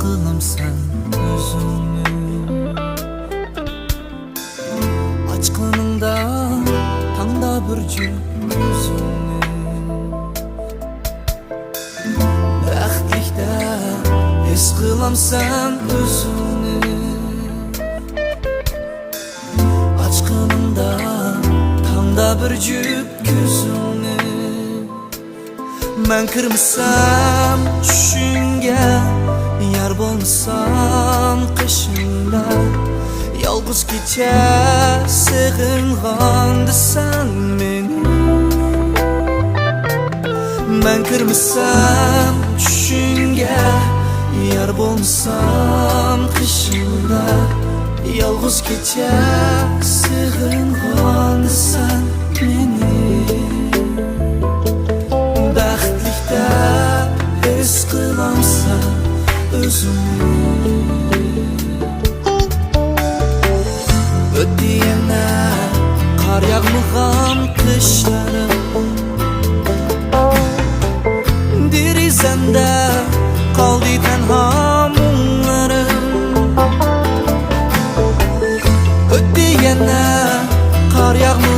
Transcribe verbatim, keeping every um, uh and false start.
قىلامسەن ئۆزۈڭنى؟ ئاچقىنىڭدا تاڭدا بىر جۈپ كۆزۈڭنى، بەختلىكتە ھېس قىلامسەن ئۆزۈڭنى؟ ئاچقىنىڭدا تاڭدا بىر جۈپ كۆزۈڭنى، مەن كىرمىسەم چۈشۈڭگە، يار بولمىسام قېشىڭدا، يالغۇز كېچە سېغىنغاندا سەن مېنى. مەن كىرمىسەم چۈشۈڭگە، يار بولمىسام قېشىڭدا، يالغۇز كېچە سېغىنغاندا سەن مېنى، بەختلىك دەپ ھېس قىلامسەن ئۆزۈڭنى؟ ئۆتتى يەنە قار ياغمىغان قىشلىرىم، دېرىزەمدە قالدى تەنھا مۇڭلىرىم. ئۆتتى يەنە قار ياغمىغان